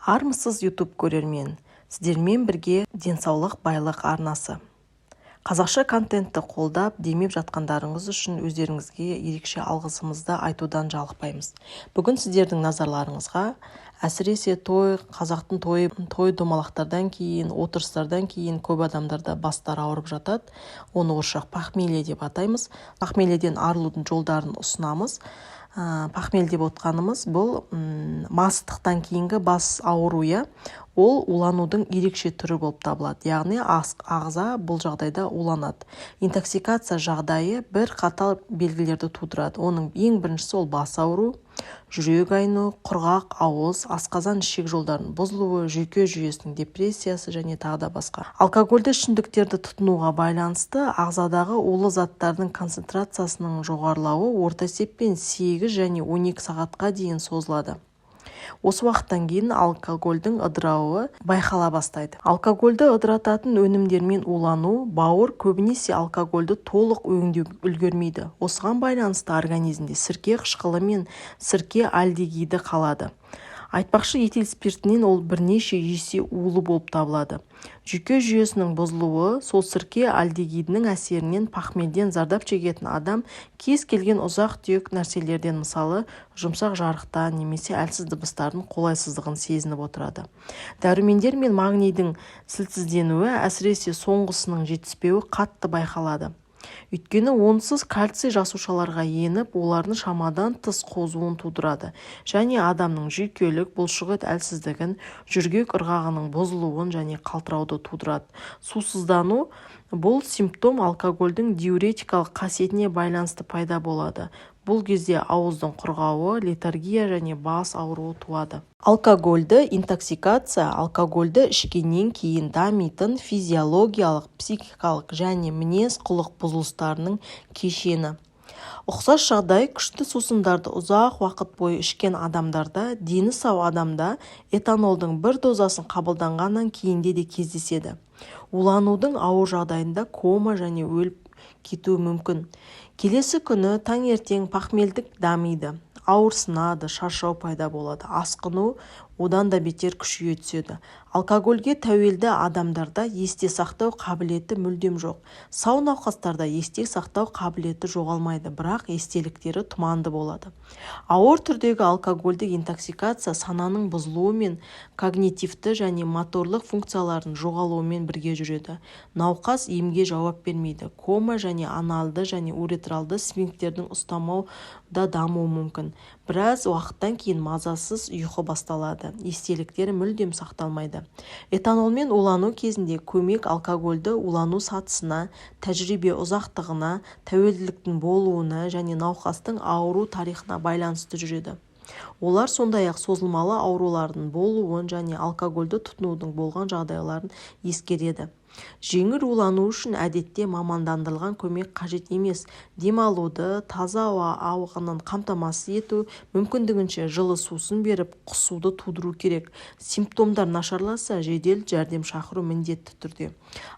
Армысыз, YouTube көрермен! Сіздермен бірге «Денсаулық – байлық» арнасы. Қазақша контентті қолдап, демеп жатқандарыңыз үшін өздеріңізге ерекше алғысымызды айтудан жалықпаймыз. Бүгін сіздердің назарларыңызға, әсіресе той, қазақтың тойы, той домалақтардан кейін, отырыстардан кейін көп адамдарда бастары ауырып жатады. Оны орысша похмелье деп атаймыз. Похмельеден арылудың жолдарын ұсынамыз. Похмель деп отқанымыз бұл мастықтан кейінгі бас ауру, иә. Ол уланудың ерекше түрі болып табылады, яғни ағза бұл жағдайда уланады. Интоксикация жағдайы бір қатар белгілерді тудырады. Оның ең біріншісі ол бас ауру, жүрек айну, құрғақ ауыз, асқазан, ішек жолдарының бұзылуы, жүйке жүйесінің депрессиясы және тағы да басқа. Алкогольді ішімдіктерді тұтынуға байланысты ағзадағы улы заттардың концентрациясының жоғарылауы орта есеппен 8 және 12 сағатқа дейін созылады. Осы уақыттан кейін алкогольдің ыдырауы байқала бастайды. Алкогольді ыдырататын өнімдермен улану: бауыр көбінесе алкогольді толық өңдеп үлгермейді. Осыған байланысты организмде сірке қышқылы мен сірке альдегиді қалады. Айтпақшы, этил спиртінен ол бірнеше есе улы болып табылады. Жүйке жүйесінің бұзылуы: сол сірке альдегидінің әсерінен похмельден зардап шегетін адам кез келген ұсақ-түйек нәрселерден, мысалы, жұмсақ жарықтан немесе әлсіз дыбыстардың қолайсыздығын сезініп отырады. Дәрумендер мен магнийдің сілтсізденуі, әсіресе соңғысының жетіспеуі қатты байқалады, өйткені онсыз кальций жасушаларға еніп, олардың шамадан тыс қозуын тудырады және адамның жүйкелік, бұлшықет әлсіздігін, жөргек ырғағының бұзылуын және қалтырауды тудырады. Сусыздану: бұл симптом алкогольдің диуретикалық қасиетіне байланысты пайда болады. Бұл кезде ауыздың құрғауы, летаргия және бас ауруы туады. Алкогольді интоксикация – алкогольді ішкеннен кейін дамитын физиологиялық, психикалық және мінез-құлық бұзылыстарының кешені. Ұқсас жағдай күшті сусындарды ұзақ уақыт бойы ішкен адамдарда, дені сау адамда этанолдың бір дозасын қабылдағаннан кейінде де кездеседі. Уланудың ауыр жағдайында кома және өліп кетуі мүмкін. Келесі күні таңертең похмельдік дамиды: ауырсынады, шаршау пайда болады, асқыну одан да бетер күшейе түседі. Алкогольге тәуелді адамдарда есте сақтау қабілеті мүлдем жоқ. Сау науқастарда есте сақтау қабілеті жоғалмайды, бірақ естеліктері тұманды болады. Ауыр түрдегі алкогольдік интоксикация сананың бұзылуы мен когнитивті және моторлық функциялардың жоғалуымен бірге жүреді. Науқас емге жауап бермейді. Кома және аналды және уретралды сфинктердің ұстамау да дамуы мүмкін. Біраз уақыттан кейін мазасыз ұйқы басталады, естеліктер мүлдем сақталмайды. Этанолмен улану кезінде көмек алкогольді улану сатысына, тәжірибе ұзақтығына, тәуелділіктің болуына және науқастың ауру тарихына байланысты жүреді. Олар сондай-ақ созылмалы аурулардың болуын және алкогольді тұтынудың болған жағдайларын ескереді. Жеңіл улану үшін әдетте мамандандырылған көмек қажет емес. Демалуды, таза ауа ағынын қамтамасыз ету, мүмкіндігінше жылы сусын беріп, құсуды тудыру керек. Симптомдар нашарласа, жедел жәрдем шақыру міндетті түрде.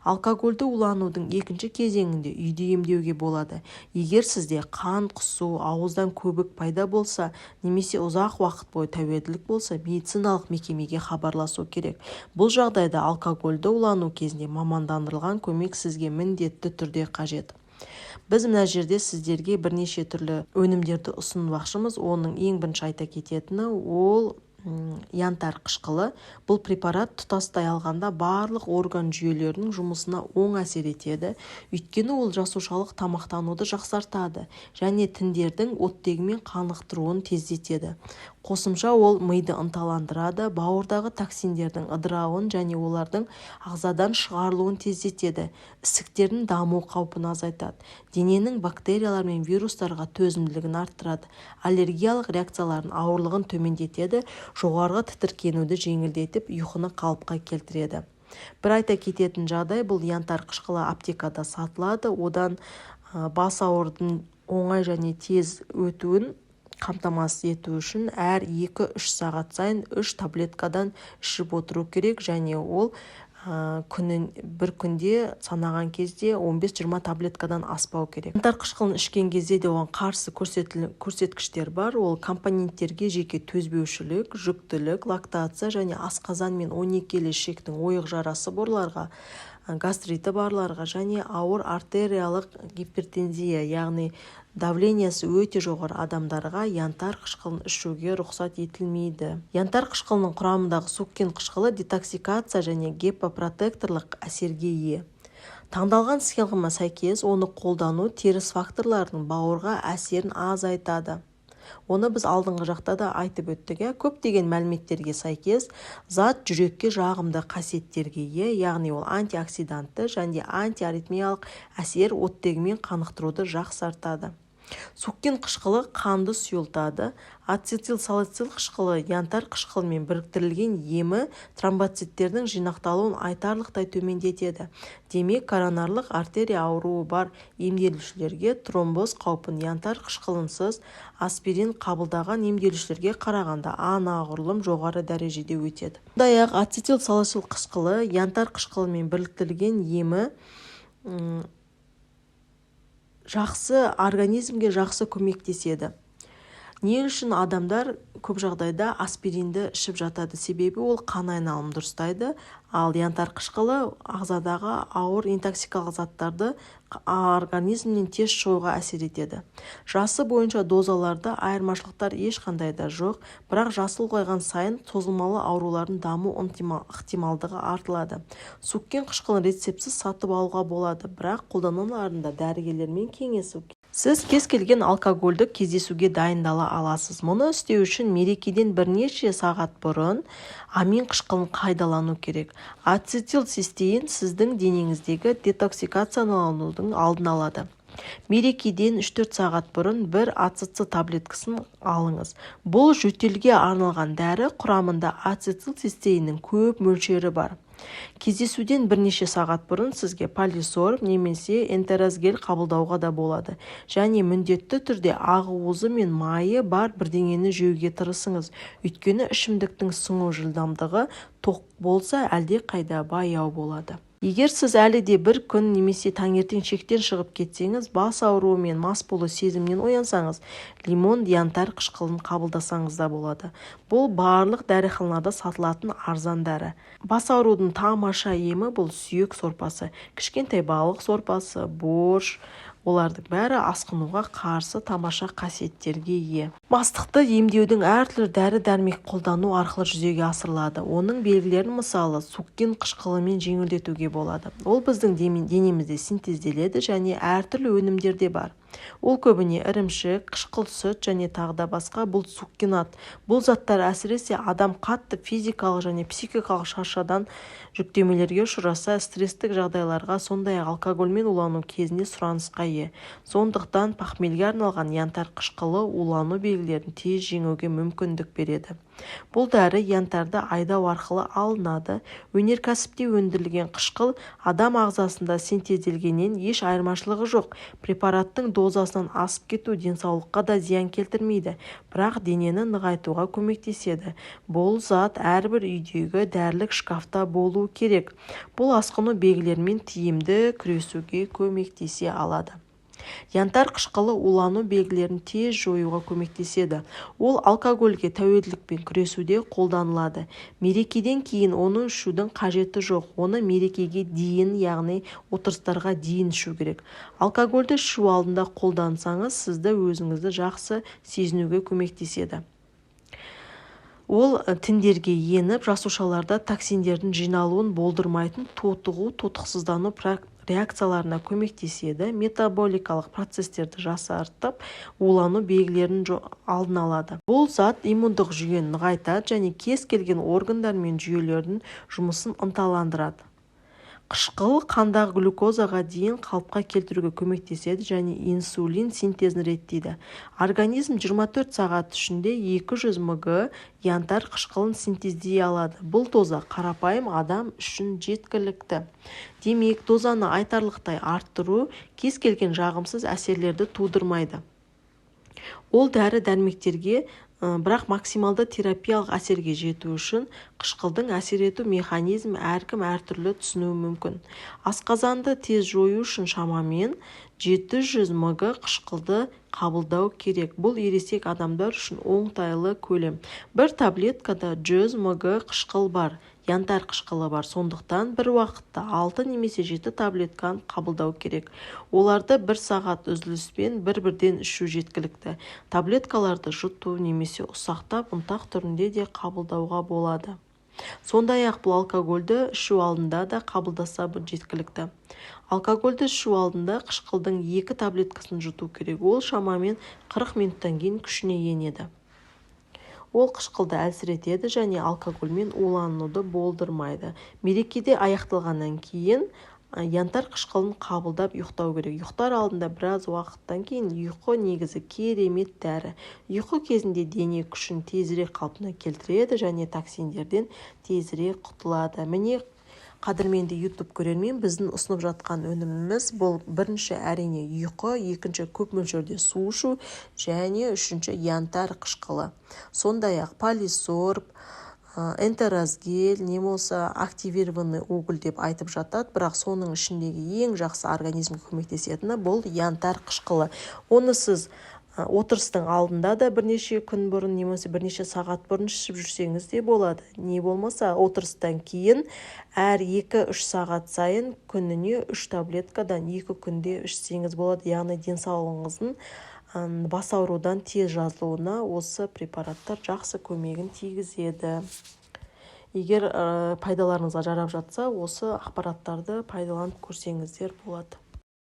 Алкогольді уланудың екінші кезеңінде үйде емдеуге болады. Егер сізде қан құсу, ауыздан көбік пайда болса немесе ұзақ уақыт бойы тәуелділік болса, медициналық мекемеге хабарласу керек. Бұл жағдайда алкогольді улану кезінде мамандандырылған көмек сізге міндетті түрде қажет. Біз мына жерде сіздерге бірнеше түрлі өнімдерді ұсынбақшымыз. Оның ең бірінші айта кететіні ол янтарь қышқылы. Бұл препарат тұтастай алғанда барлық орган жүйелерінің жұмысына оң әсер етеді, өйткені ол жасушалық тамақтануды жақсартады және тіндердің оттегімен қанықтыруын тездетеді. Қосымша ол миды ынталандырады, бауырдағы токсиндердің ыдырауын және олардың ағзадан шығарылуын тездетеді, ісіктердің даму қаупін азайтады, дененің бактериялар мен вирустарға төзімділігін арттырады, аллергиялық реакциялардың ауырлығын төмендетеді, жоғарғы тітіркенуді жеңілдетіп, ұйқыны қалыпқа келтіреді. Бір айта кететін жағдай, бұл янтарь қышқылы аптекада сатылады. Одан бас аурудың оңай және тез өтуін қамтамасыз ету үшін әр 2-3 сағат сайын үш таблеткадан ішіп отыру керек және ол Күнін бір күнде санаған кезде 15-20 таблеткадан аспау керек. Янтарь қышқылын ішкен кезде де оған қарсы көрсеткіштер бар. Ол компоненттерге жеке төзбеушілік, жүктілік, лактация және асқазан мен 12 ішектің ойық жарасы барларға, гастриті барларға және ауыр артериялық гипертензия, яғни давлениесі өте жоғары адамдарға янтарь қышқылын ішуге рұқсат етілмейді. Янтарь қышқылының құрамындағы суккин қышқылы детоксикация және гепатопротекторлық әсерге ие. Таңдалған схемаға сәйкес оны қолдану теріс факторлардың бауырға әсерін азайтады. Оны біз алдыңғы жақта да айтып өттік, иә. Көптеген мәліметтерге сәйкес, зат жүрекке жағымды қасиеттерге ие, яғни ол антиоксидантты және антиаритмиялық әсер, оттегімен қанықтыруды жақсартады. Суккин қышқылы қанды сұйылтады. Ацетилсалицил қышқылы янтарь қышқылымен біріктірілген емі тромбоциттердің жинақталуын айтарлықтай төмендетеді. Демек, коронарлық артерия ауруы бар емделушілерге тромбоз қаупін янтарь қышқылынсыз аспирин қабылдаған емделушілерге қарағанда анағұрлым жоғары дәрежеде өтеді. Сондай-ақ ацетилсалицил қышқылы янтарь қышқылымен біріктірілген емі жақсы организмге жақсы көмектеседі. Не үшін адамдар көп жағдайда аспиринді ішіп жатады? Себебі ол қан айналымын дұрыстайды, ал янтарь қышқылы ағзадағы ауыр интоксикалық заттарды организмнен тез шығуға әсер етеді. Жасы бойынша дозаларда айырмашылықтар ешқандай да жоқ, бірақ жасы ұлғайған сайын созылмалы аурулардың даму ықтималдығы артылады. Суккин қышқылын рецептсіз сатып алуға болады, бірақ қолданыларында дәрігерлермен кеңесу. Сіз кез келген алкогольдік кездесуге дайындала аласыз. Мұны істеу үшін мерекеден бірнеше сағат бұрын амин қышқылын пайдалану керек. Ацетилцистеин сіздің денеңіздегі детоксикацияланудың алдын алады. Мерекеден 3-4 сағат бұрын бір АЦЦ таблеткасын алыңыз. Бұл жөтелге арналған дәрі, құрамында ацетилцистеиннің көп мөлшері бар. Кездесуден бірнеше сағат бұрын сізге полисорб немесе энтеросгель қабылдауға да болады. Және міндетті түрде ақуызы мен майы бар бірдеңені жеуге тырысыңыз, өйткені ішімдіктің сіңу жылдамдығы тоқ болса әлдеқайда баяу болады. Егер сіз әлі де бір күн немесе таңертең шектен шығып кетсеңіз, бас ауруы мен мас болу сезімінен оянсаңыз, лимон янтарь қышқылын қабылдасаңыз да болады. Бұл барлық дәріханаларда сатылатын арзан дәрі. Бас аурудың тамаша емі бұл сүйек сорпасы, кішкентай балық сорпасы, борщ. Олардың бәрі асқынуға қарсы тамаша қасиеттерге ие. Мастықты емдеудің әртүрлі дәрі-дәрмек қолдану арқылы жүзеге асырылады. Оның белгілерін, мысалы, суккин қышқылымен жеңілдетуге болады. Ол біздің денемізде синтезделеді және әртүрлі өнімдерде бар. Ол көбіне ірімшік, қышқыл сүт және тағы да басқа. Бұл суккинат. Бұл заттар әсіресе адам қатты физикалық және психикалық шаршадан, жүктемелерге ұшыраса, стресстік жағдайларға, сондай-ақ алкогольмен улану кезінде сұранысқа ие. Сондықтан похмельге арналған янтарь қышқылы улану белгілерін тез жеңуге мүмкіндік береді. Бұл дәрі янтарды айдау арқылы алынады. Өнеркәсіпте өндірілген қышқыл адам ағзасында синтезделгеннен еш айырмашылығы жоқ. Препараттың дозасынан асып кету денсаулыққа да зиян келтірмейді, бірақ денені нығайтуға көмектеседі. Бұл зат әрбір үйдегі дәрілік шкафта болуы керек. Бұл асқыну белгілерімен тиімді күресуге көмектесе алады. Янтарь қышқылы улану белгілерін тез жоюға көмектеседі. Ол алкогольге тәуелділікпен күресуде қолданылады. Мерекеден кейін оны ішудің қажеті жоқ. Оны мерекеге дейін, яғни отырыстарға дейін ішу керек. Алкогольді ішу алдында қолдансаңыз, сізді өзіңізді жақсы сезінуге көмектеседі. Ол тіндерге еніп, жасушаларда токсиндердің жиналуын болдырмайтын тотығу, тотықсыздану реакцияларына көмектеседі, метаболикалық процестерді жасартып, улану белгілерін алдын алады. Бұл зат иммундық жүйені нығайтады және кез келген органдар мен жүйелердің жұмысын ынталандырады. Қышқыл қандағы глюкозаға дейін қалыпқа келтіруге көмектеседі және инсулин синтезін реттейді. Организм 24 сағат ішінде 200 мг янтарь қышқылын синтездей алады. Бұл доза қарапайым адам үшін жеткілікті. Демек, дозаны айтарлықтай арттыру кез келген жағымсыз әсерлерді тудырмайды. Ол дәрі-дәрмектерге Бірақ максималды терапиялық әсерге жету үшін қышқылдың әсер ету механизмін әркім әртүрлі түсінуі мүмкін. Асқазанды тез жою үшін шамамен 700 мг қышқылды қабылдау керек. Бұл ересек адамдар үшін оңтайлы көлем. Бір таблеткада 100 мг қышқыл бар, янтарь қышқылы бар. Сондықтан бір уақытта 6 немесе 7 таблетканы қабылдау керек. Оларды бір сағат үзіліспен бір-бірден ішу жеткілікті. Таблеткаларды жұту немесе ұсақтап ұнтақ түрінде де қабылдауға болады. Сондай-ақ бұл алкогольді ішу алдында да қабылдаса жеткілікті. Алкогольді ішу алдында қышқылдың 2 таблеткасын жұту керек. Ол шамамен 40 минуттан кейін күшіне енеді. Ол қышқылды әлсіретеді және алкогольмен улануды болдырмайды. Мерекеде аяқталғаннан кейін янтарь қышқылын қабылдап ұйықтау керек. Ұйықтар алдында біраз уақыттан кейін. Ұйқы негізі керемет дәрі. Ұйқы кезінде дене күшін тезірек қалпына келтіреді және токсиндерден тезірек құтылады. Міне, қадірменді YouTube көрермен, біздің ұсынып жатқан өніміміз бұл: бірінші, әрине, ұйқы, екінші, көп мөлшерде су ішу және үшінші, янтарь қышқылы. Сондай-ақ полисорб, энтеросгель, не болса активированный уголь деп айтып жатады, бірақ соның ішіндегі ең жақсы, организмге көмектесетіні бұл янтарь қышқылы. Оны сіз отырыстың алдында да бірнеше күн бұрын немесе бірнеше сағат бұрын ішіп жүрсеңіз де болады, не болмаса отырыстан кейін әр 2-3 сағат сайын күніне үш таблеткадан 2 күнде ішсеңіз болады. Яғни денсаулығыңыздың бас аурудан тез жазылуына осы препараттар жақсы көмегін тигізеді. Егер пайдаларыңызға жарап жатса, осы ақпараттарды пайдаланып көрсеңіздер болады.